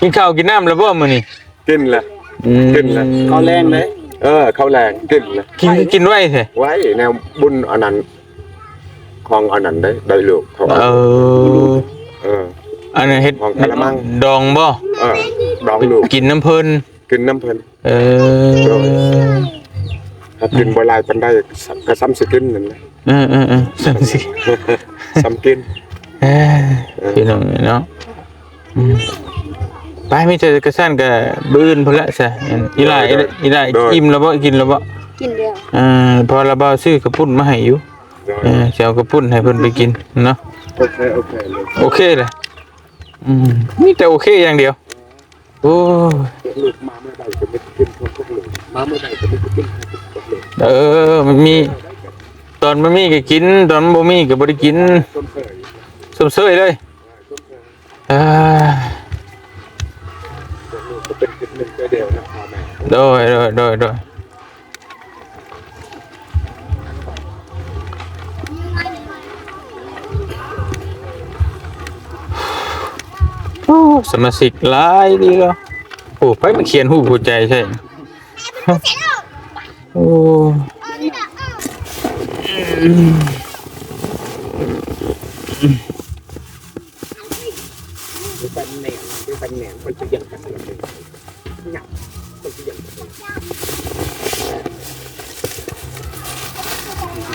ກິນເຂົ້າກິນນ້ຳແລ້ວບໍ່ມື້ນີ້? ກິນແລ້ວ ອືມ ກິນແລ້ວ ເຂົ້າແລງເດ້. ເອີ ເຂົ້າແລງກິນແລ້ວ. ກິນ ກິນໄວແທ້? ໄວ ແນວບຸນອັນນັ້ນ ຂອງອັນນັ້ນເດ້ ໄດ້ລູກເຂົາເອົາ. ເອີ ເອີ ອັນນັ້ນເຮັດ ຂອງກະລະມັງ ດອງບໍ່? ເອີ ດອງລູກ ກິນນຳເພິ່ນ ກິນນຳເພິ່ນ. ເອີ ໂດຍ ຖ້າກິນບໍ່ຫຼາຍປານໃດ ກະສ່ຳຊິກິນນັ້ນແຫຼະ. ເອີໆໆ ສ່ຳຊິ ສ່ຳກິນ. ເອີ ເອີ ພີ່ນ້ອງເນາະ. ອືມ ໄປ ມີແຕ່ກະຊັ້ນກະມື້ອື່ນພຸ້ນລະຊະ. ອີ່ຫຼ້າ ໂດຍ ອີ່ຫຼ້າ ໂດຍ ອີ່ມແລ້ວບໍ່? ກິນແລ້ວບໍ່? ກິນແລ້ວ. ເອີ ພໍລະບ່າວຊື້ເຂົ້າປຸ້ນມາໃຫ້ຢູ່. ໂດຍ ເອີ ຊິເອົາເຂົ້າປຸ້ນໃຫ້ເພິ່ນໄປກິນເນາະ. ໂອເຄ ໂອເຄເລີຍ ໂອເຄເລີຍ. ອືມ ມີແຕ່ໂອເຄຢ່າງດຽວ. ໂອ້ຍ ລູກມາເມື່ອໃດກໍໄດ້ກິນທົ່ວໂຄກເລີຍ ມາເມື່ອໃດກໍໄດ້ກິນທົ່ວໂຄກເລີຍ. ເອີ ມັນມີ ຕອນມັນມີກໍກິນ ຕອນມັນບໍ່ມີກໍບໍ່ໄດ້ກິນ. ຊົມເຊີຍ ຊົມເຊີຍເລີຍ. ເອີ ເອີ ໂດຍ ໂດຍ ໂດຍ ໂດຍ. ໂອ້ ສະມາຊິກຫຼາຍດີເນາະ. ໂອ້ ໃຜມາຂຽນຮູບຫົວໃຈໃສ່? ໂອ້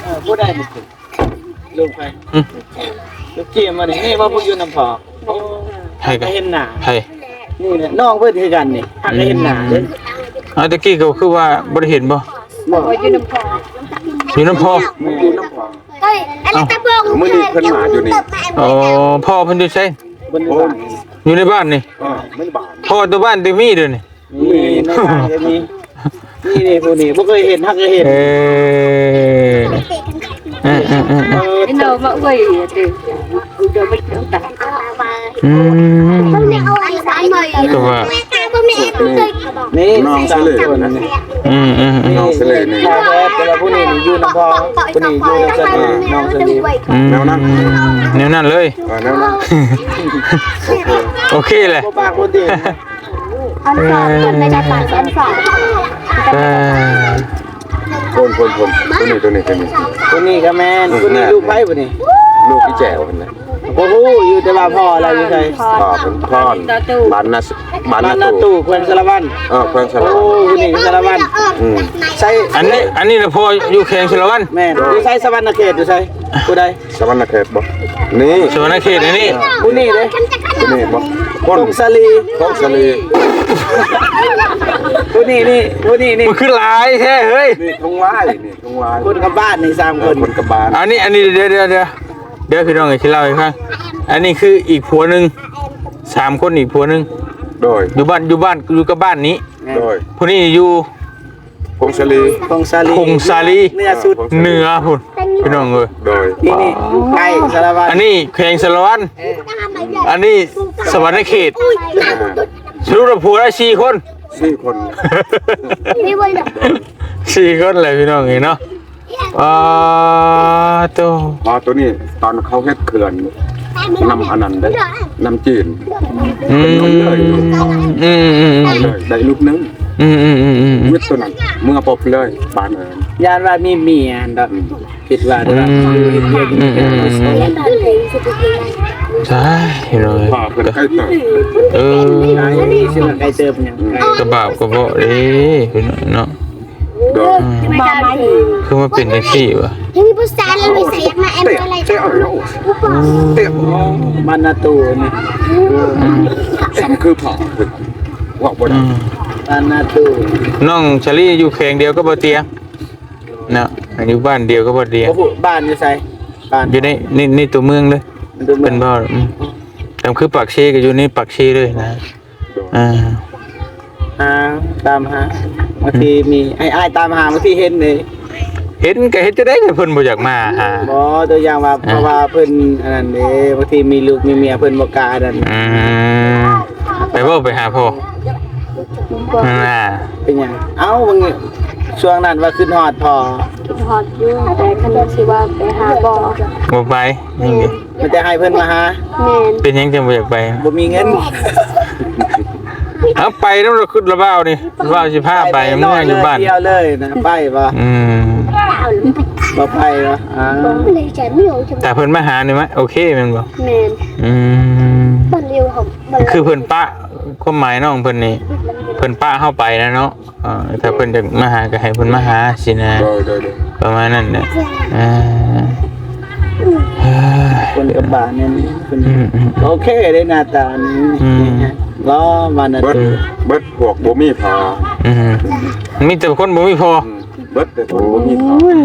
ເອີ ຜູ້ໃດນີ້? ລູກໃຜ? ອືມ ລູກເກມອັນນີ້ ນີ້ບໍ່ ຜູ້ຢູ່ນຳພໍ່. ໃຜກໍ ຫາກໍເຫັນໜ້າ. ໃຜ? ນີ້ແຫຼະ ນ້ອງເພິ່ນຄືກັນນີ້ ຫາກໍເຫັນໜ້າເດ້. ອືມ ເອົາ ຕະກີ້ກໍຄືວ່າບໍ່ໄດ້ເຫັນບໍ່? ບໍ່ ຢູ່ນຳພໍ່ ຢູ່ນຳພໍ່. ແມ່ນ ຢູ່ນຳພໍ່. ເອີຍ ອັນນີ້ຕາເບິ່ງ ມື້ນີ້ເພິ່ນມາຢູ່ນີ້. ອໍ ພໍ່ເພິ່ນຢູ່ໃສ? ເພິ່ນຢູ່ບ້ານ ຢູ່ໃນບ້ານນີ້. ເອີ ໃນບ້ານ ພໍ່ຕົວບ້ານແຕ່ມີເດ້ນີ້. ນີ້ ໃນບ້ານກໍມີ. ນີ້ ນີ້ ຜູ້ນີ້ ບໍ່ເຄີຍເຫັນ ຫາກເຫັນ. ເອີ ເອີ ເອີ ເອີ ເອີ ເອີ ເອົາມາອວຍເດີ. ອືມ ກໍວ່າ ນີ້ ນ້ອງສະເຫຼີນະ. ອືມ ອືມ ອືມ ນ້ອງສະເຫຼີນນີ້. ແຕ່ວ່າຜູ້ນີ້ຢູ່ນຳພໍ່ ຜູ້ນີ້ຢູ່ນຳສະເຫຼີນ ນ້ອງສະເຫຼີນ. ອືມ ແນວນັ້ນ ແນວນັ້ນເລີຍ. ເອີ ແນວນັ້ນ. ໂອເຄ ໂອເຄແຫຼະ ບໍ່ປາກບໍ່ຕີ. ອັນສອງຄົນໃນຈາກປາກອັນສອງ. ເອີ ຄົນ ຄົນ ຄົນ ໂຕນີ້ ໂຕນີ້ ໂຕນີ້ ໂຕນີ້ກໍແມ່ນ. ອືມ ຜູ້ນີ້ ແມ່ນ ລູກໃຜຜູ້ນີ້? ລູກອີແຈວຫັ້ນແຫຼະ. ບໍ່ຮູ້ ຢູ່ແຕ່ວ່າພໍ່ລາວຢູ່ໃສ? ພໍ່ເພິ່ນ ບ້ານນາ ບ້ານນາຕູ່ ແຂວງສາລະວັນ. ເອີ ແຂວງສາລະວັນ. ໂອ້ ຜູ້ນີ້ສາລະວັນ. ອືມ ໃສ ອັນນີ້ ອັນນີ້ນະ ພໍ່ຢູ່ແຂວງສາລະວັນ. ແມ່ນ. ໂດຍ ຢູ່ໃສ? ສະຫວັນນະເຂດ ຢູ່ໃສ? ຜູ້ໃດ? ສະຫວັນນະເຂດບໍ່? ນີ້ ສະຫວັນນະເຂດ ອັນນີ້. ຜູ້ນີ້ເດ້ ຜູ້ນີ້ບໍ່? ຜົ້ງສາລີ ຜົ້ງສາລີ. ຜູ້ນີ້ນີ້ ຜູ້ນີ້ນີ້ ມັນຄືຫຼາຍແທ້ເຮີ້ຍ. ນີ້ທົ່ງວາຍ ນີ້ທົ່ງວາຍ. ຄົນກັບບ້ານນີ້ ສາມຄົນ ເອີ ຄົນກັບບ້ານ. ອັນນີ້ ອັນນີ້ ດຽວ ດຽວ ດຽວ ດຽວ ພີ່ນ້ອງເອີຍ ຊິເລົ່າໃຫ້ຟັງ. ອັນນີ້ຄືອີກຜົວໜຶ່ງ ສາມຄົນ ອີກຜົວໜຶ່ງ. ໂດຍ ຢູ່ບ້ານ ຢູ່ບ້ານ ຢູ່ກັບບ້ານນີ້. ໂດຍ ຜູ້ນີ້ຢູ່ ຜົ້ງສາລີ ຜົ້ງສາລີ ຜົ້ງສາລີ ເໜືອສຸດ ເໜືອພຸ້ນ ພີ່ນ້ອງເອີຍ. ໂດຍ ນີ້ ນີ້ ໃກ້ສາລະວັນ. ອັນນີ້ແຂວງສາລະວັນ. ເອີ ອັນນີ້ສະຫວັນນະເຂດ. ອ່າ ສະຫຼຸບແລ້ວຜົວໄດ້ສີ່ຄົນ ສີ່ຄົນ ສີ່ຄົນແຫຼະພີ່ນ້ອງເອີຍເນາະ. ປາໂຕ ພໍ່ໂຕນີ້ ຕອນເຂົາເຮັດເຂື່ອນນຳອັນນັ້ນເດ້ ນຳຈີນ. ອືມ ອືມ ອືມ ອືມ ໄດ້ລູກໜຶ່ງ. ອືມ ອືມ ອືມ ອືມ ວິດໂຕນັ້ນ ເມືອປົບເລີຍ ບ້ານເອີຍ. ຢ້ານວ່າມີເມຍຫັ້ນດອກ ອືມ ຄິດວ່າ. ອືມ ອືມ ອືມ ອືມ ຕາຍເນາະ. ເອີ ໄກເຕີບຫຍັງ ກະບາບກະເບາະເດ້ເນາະ. ໂດຍ ອືມ ມາໃໝ່ ຄືມາເປັນຈັ່ງຊີ້ວະ? ຍັງມີຜູ້ຊາຍລະໄປໃສ່ມາແອມກໍໄດ້. ອືມ ບ້ານນາຕູ່ນີ້ ອືມ ສ່ຳຄືພໍ່ ເວົ້າບໍ່ໄດ້. ອືມ ບ້ານນາຕູ່. ນ້ອງສາລີຢູ່ແຂວງດຽວກັບບ່າວເຕຍເນາະ ຢູ່ບ້ານດຽວກັບບ່າວເຕຍ. ໂອ້ໂຫ ບ້ານຢູ່ໃສ? ບ້ານຢູ່ໃນ ໃນ ໃນຕົວເມືອງເລີຍ. ໃນຕົວເມືອງ ເປັນບໍ່? ອືມ ກໍຄືປາກເຊ ກໍຢູ່ໃນປາກເຊເລີຍນະ. ໂດຍ ອ່າ ຫາ ຕາມຫາ ບາງທີມີ ອືມ ອ້າຍ ອ້າຍຕາມຫາ ບາງທີເຫັນເດ້. ເຫັນກໍເຮັດຈັ່ງໃດ ແຕ່ເພິ່ນບໍ່ຢາກມາຫາ. ບໍ່ ຕົວຢ່າງວ່າ ອ່າ ເພາະວ່າເພິ່ນອັນນັ້ນເດ້ ບາງທີມີລູກມີເມຍ ເພິ່ນບໍ່ກ້າອັນນັ້ນ. ອືມ ໄປເວົ້າໄປຫາພໍ່. ບໍ່ ນັ້ນນະ ເປັນຫຍັງ? ເອົ້າ ເບິ່ງ ຊ່ວງນັ້ນວ່າຄິດຮອດພໍ່. ຄິດຮອດຢູ່ ແຕ່ຄັນຊິວ່າໄປຫາບໍ່ ບໍ່ໄປ. ອືມ ມີແຕ່ໃຫ້ເພິ່ນມາຫາ. ແມ່ນ. ເປັນຫຍັງຈຶ່ງບໍ່ຢາກໄປ? ບໍ່ມີເງິນ. ເອົາ ໄປນຳລະຄຶດລະບ່າວນີ້ ບ່າວຊິພາໄປ ເມືອຢູ່ບ້ານ ທ່ຽວເລີຍນະ ໄປບໍ່? ອືມ ບໍ່ໄປບໍ່? ອ່າ ຖ້າເພິ່ນມາຫານີ້ມະ ໂອເຄແມ່ນບໍ່? ແມ່ນ. ອືມ ຄືເພິ່ນປະ ຄວາມໝາຍນ້ອງເພິ່ນນີ້ ເພິ່ນປະເຮົາໄປນະເນາະ. ເອີ ຖ້າເພິ່ນຢາກມາຫາກໍໃຫ້ເພິ່ນມາຫາຊີ້ນະ. ໂດຍ ໂດຍ ໂດຍ ປະມານນັ້ນແຫຼະ. ອ່າ ຄົນກັບບ້ານນັ້ນເພິ່ນ ອືມ ອືມ ໂອເຄເດ້ ໜ້າຕານີ້. ອືມ ລໍມານະ ເບິດ ເບິດພວກບໍ່ມີພໍ່. ອືມ ມີແຕ່ຄົນບໍ່ມີພໍ່. ອືມ ເບິດແຕ່ຄົນບໍ່ມີພໍ່. ໂອ້ຍ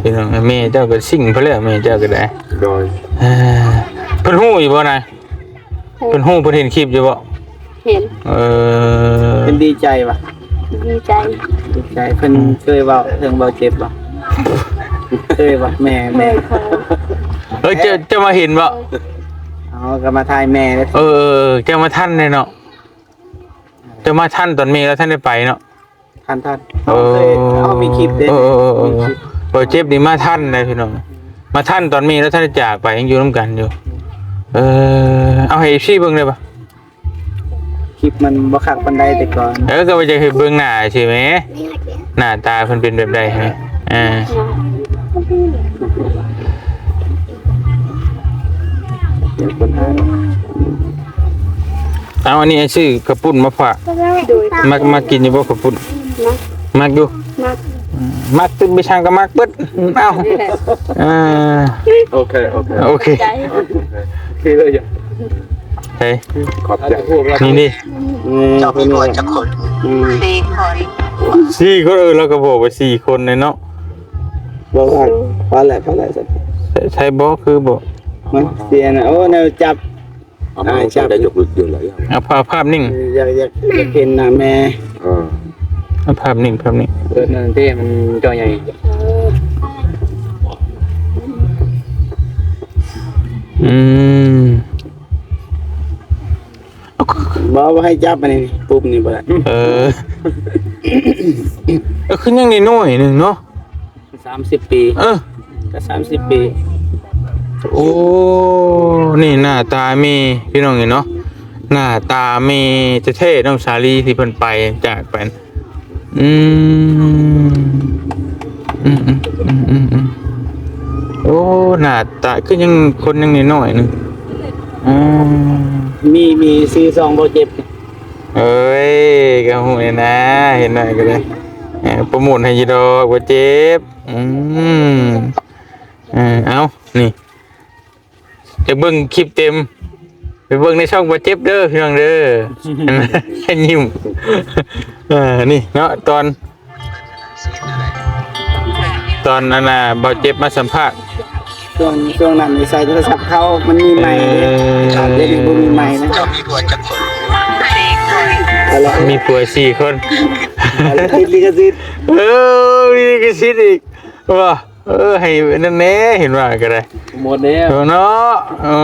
ພີ່ນ້ອງ ແມ່ເຈົ້າກໍຊິງໄປແລ້ວ ແມ່ເຈົ້າກໍໄດ້. ໂດຍ ເອີ ເພິ່ນຮູ້ຢູ່ບໍ່ນະ? ເພິ່ນຮູ້ ເພິ່ນເຫັນຄລິບຢູ່ບໍ່? ເຫັນ. ເອີ ເພິ່ນດີໃຈບໍ່? ດີໃຈ. ດີໃຈ. ເພິ່ນ ອືມ ເຄີຍເວົ້າເຖິງເບົາເຈັບບໍ່? ເຄີຍບໍ່? ແມ່ ແມ່ ເຄີຍ. ເອີ ເຈົ້າ ເຈົ້າມາເຫັນບໍ່? ເອົາ ກໍມາຖ່າຍແມ່ເດ້. ເອີ ເຈົ້າມາທັນເດ້ເນາະ. ເຈົ້າມາທັນຕອນແມ່ລາວທັນໄດ້ໄປເນາະ. ທັນໆ ເອີ ເຮົາເຄີຍ ເຮົາມີຄລິບເດ້. ເອີ ເອີ ເອີ ມີຄລິບ. ເອີ ເຈັບນີ້ມາທັນໄດ໋ພີ່ນ້ອງ ມາທັນຕອນມີ ແລ້ວທັນຈາກໄປ ຍັງຢູ່ນຳກັນຢູ່. ເອີ ເອົາໃຫ້ເອັຟຊີເບິ່ງໄດ້ປະ? ຄລິບມັນບໍ່ຄັກປານໃດແຕ່ກ່ອນ. ເອີ ກໍວ່າຈະໃຫ້ເບິ່ງໜ້າຊື່ແໝ ໜ້າຕາເພິ່ນເປັນແບບໃດຫັ້ນ. ອ່າ ເອົາ ອັນນີ້ອ້າຍຊື້ເຂົ້າປຸ້ນມາຝາກ. ໂດຍ. ມັກ ມັກກິນຢູ່ບໍ່ເຂົ້າປຸ້ນ? ມັກ. ມັກຢູ່? ມັກ. ອືມ ມັກຕື່ມໄປຊ່າງກໍມັກເບິດ. ເອົ້າ ເອີ ໂອເຄ ໂອເຄ ໂອເຄ ໃຈ ໂອເຄເລີຍ. ໃສ່ ຂອບໃຈ. ນີ້ນີ້ ເຈົ້າມີຜົວຈັກຄົນ? ອືມ ສີ່ຄົນ. ສີ່ຄົນ. ເອີ ລາວກໍບອກວ່າສີ່ຄົນເນາະ. ບໍ່ວ່າ ພໍແລ້ວ ພໍແລ້ວ. ໃສ່ ໃສ່ບໍ່ ຄືບໍ່ ມັນເສຍນະ. ໂອ້ ແນວຈັບ ເອົາມາ ອ່າ ຈັບ ໄດ້ຍົກຢູ່ຫຼາຍຢ່າງ. ເອົາພາບ ພາບນິ້ງ ຢາກ ຢາກ ຢາກເຫັນໜ້າແມ່. ເອີ ເອົາພາບນິ້ງ ພາບນິ້ງ. ເອີ ນັ້ນເດ້ ມັນຈໍໃຫຍ່. ອືມ ບໍ່ ບໍ່ໃຫ້ຈັບອັນນີ້ ປຸ່ມນີ້ບໍ່ໄດ້. ເອີ ເອີ ຄືຍັງນ້ອຍໆໜຶ່ງເນາະ. ສາມສິບປີ. ເອີ ກໍສາມສິບປີ. ໂອ້ ນີ້ໜ້າຕາແມ່ພີ່ນ້ອງເອີຍເນາະ. ໜ້າຕາແມ່ແທ້ໆ ນ້ອງສາລີທີ່ເພິ່ນໄປ ຈາກໄປ. ອືມ ອືມ ອືມ ອືມ ອືມ ອືມ. ໂອ້ ໜ້າຕາຄືຍັງ ຄົນຍັງນ້ອຍໆໜຶ່ງ. ອືມ ມີ ມີຊື່ຊ່ອງບໍ່ເຈັບ. ເອີຍ ກໍຮູ້ແນ່ນາ ເຫັນໜ້ອຍກໍໄດ້. ເອີ ໂປຣໂມດໃຫ້ຢູ່ດອກ ບໍ່ເຈັບ. ອືມ ເອີ ເອົາ ນີ້ ຢາກເບິ່ງຄລິບເຕັມ ໄປເບິ່ງໃນຊ່ອງບໍ່ເຈັບເດີ ພີ່ນ້ອງເດີ. ຍິ້ມ. ເອີ ນີ້ເນາະ ຕອນ ຕອນອັນນ່າ ບໍ່ເຈັບມາສຳພາດ. ຊ່ວງ ຊ່ວງນັ້ນໃຊ້ໂທລະສັບເກົ່າ ມັນມີໄມ ເອີ ດຽວນີ້ບໍ່ມີໄມນະ. ມີຜົວສີ່ຄົນ ຕິດລິຂະສິດ. ເອີ ມີລິຂະສິດອີກ ວ່າ ເອີ ໃຫ້ນັ້ນແດ່ ເຫັນວ່າກໍໄດ້ ໝົດແລ້ວເນາະ. ເອີ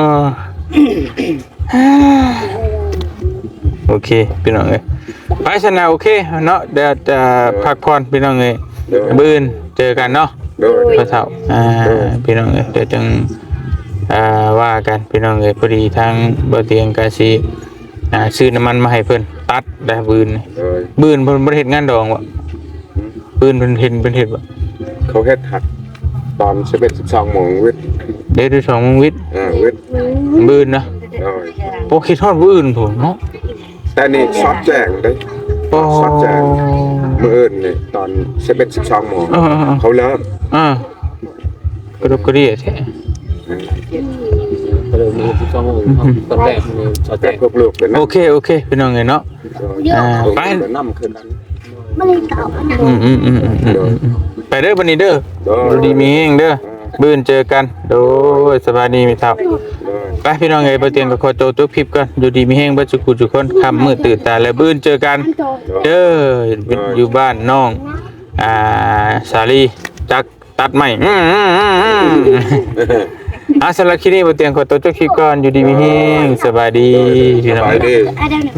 ໂອເຄ ພີ່ນ້ອງເອີຍ ໄປຊັ້ນນະ. ໂອເຄເນາະ ດຽວຈະ ໂດຍ ພັກຜ່ອນ ພີ່ນ້ອງເອີຍ. ໂດຍ ມື້ອື່ນເຈີກັນເນາະ. ໂດຍ ພໍ່ເຖົ້າ ອ່າ ໂດຍ ພີ່ນ້ອງເອີຍ ດຽວຈັ່ງ ອ່າ ວ່າກັນ ພີ່ນ້ອງເອີຍ. ພໍດີທາງບໍ່ຕຽງກະຊິ ອ່າ ຊື້ນ້ຳມັນມາໃຫ້ເພິ່ນຕັດໄດ້ມື້ອື່ນ. ໂດຍ ມື້ອື່ນເພິ່ນບໍ່ໄດ້ເຮັດງານດອງບໍ່? ອືມ ມື້ອື່ນເພິ່ນເຫັນເພິ່ນເຮັດບໍ່? ເຂົາເຮັດຫັກຕອນສິບເອັດ ສິບສອງໂມງວິດ. ເດ້ ສິບສອງໂມງວິດ. ເອີ ວິດ ມື້ອື່ນນະ. ໂດຍ ໂອ້ ຄິດຮອດມື້ອື່ນພຸ້ນເນາະ. ແຕ່ນີ້ສອດແຈ້ງເດ້. ໂອ້ ສອດແຈ້ງ ມື້ອື່ນນີ້ຕອນສິບເອັດ ສິບສອງໂມງ ເອີ ເອີ ເອີ ເຂົາເລີກ. ອ່າ ກະດຸກກະດິແທ້. ອືມ ກໍເລີຍມີສິບສອງໂມງ ອືມ ຕອນແລກມີສອດແຈ້ງ ແຕ່ພວກລູກເປັນນະ. ໂອເຄ ໂອເຄ ພີ່ນ້ອງເອີຍເນາະ. ໂດຍ ອ່າ ໄປ ນ້ຳຄືກັນ. ອືມ ອືມ ອືມ ອືມ ອືມ ໂດຍ ໄປເດີບັດນີ້ເດີ. ໂດຍ ຢູ່ດີມີແຮງເດີ. ອ່າ ມື້ອື່ນເຈີກັນ. ໂດຍ ສະບາຍດີແມ່ເຖົ້າ. ໂດຍ ໄປ ພີ່ນ້ອງເອີຍ ບໍ່ຕຽງກໍຂໍໂຕຈົບຄລິບກ່ອນ. ຢູ່ດີມີແຮງເບິດສູ່ຜູ້ສູ່ຄົນ ຄ່ຳມືດຕື່ນຕາ ແລ້ວມື້ອື່ນເຈີກັນເດີ. ໂດຍ ຢູ່ ໂດຍ ຢູ່ບ້ານນ້ອງ ອ່າ ສາລີ ຈັກ ຕັດໄມ້ ອືມໆໆໆ ອ່າ ສຳລັບຄລິບນີ້ ບໍ່ຕຽງຂໍຕົວຈົບຄລິບກ່ອນ ຢູ່ດີມີແຮງ ສະບາຍດີ ພີ່ນ້ອງ ສະບາຍດີ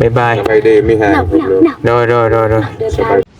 ບາຍບາຍ ສະບາຍດີ ມີແຮງ ໂດຍໆໆໆ ສະບາຍ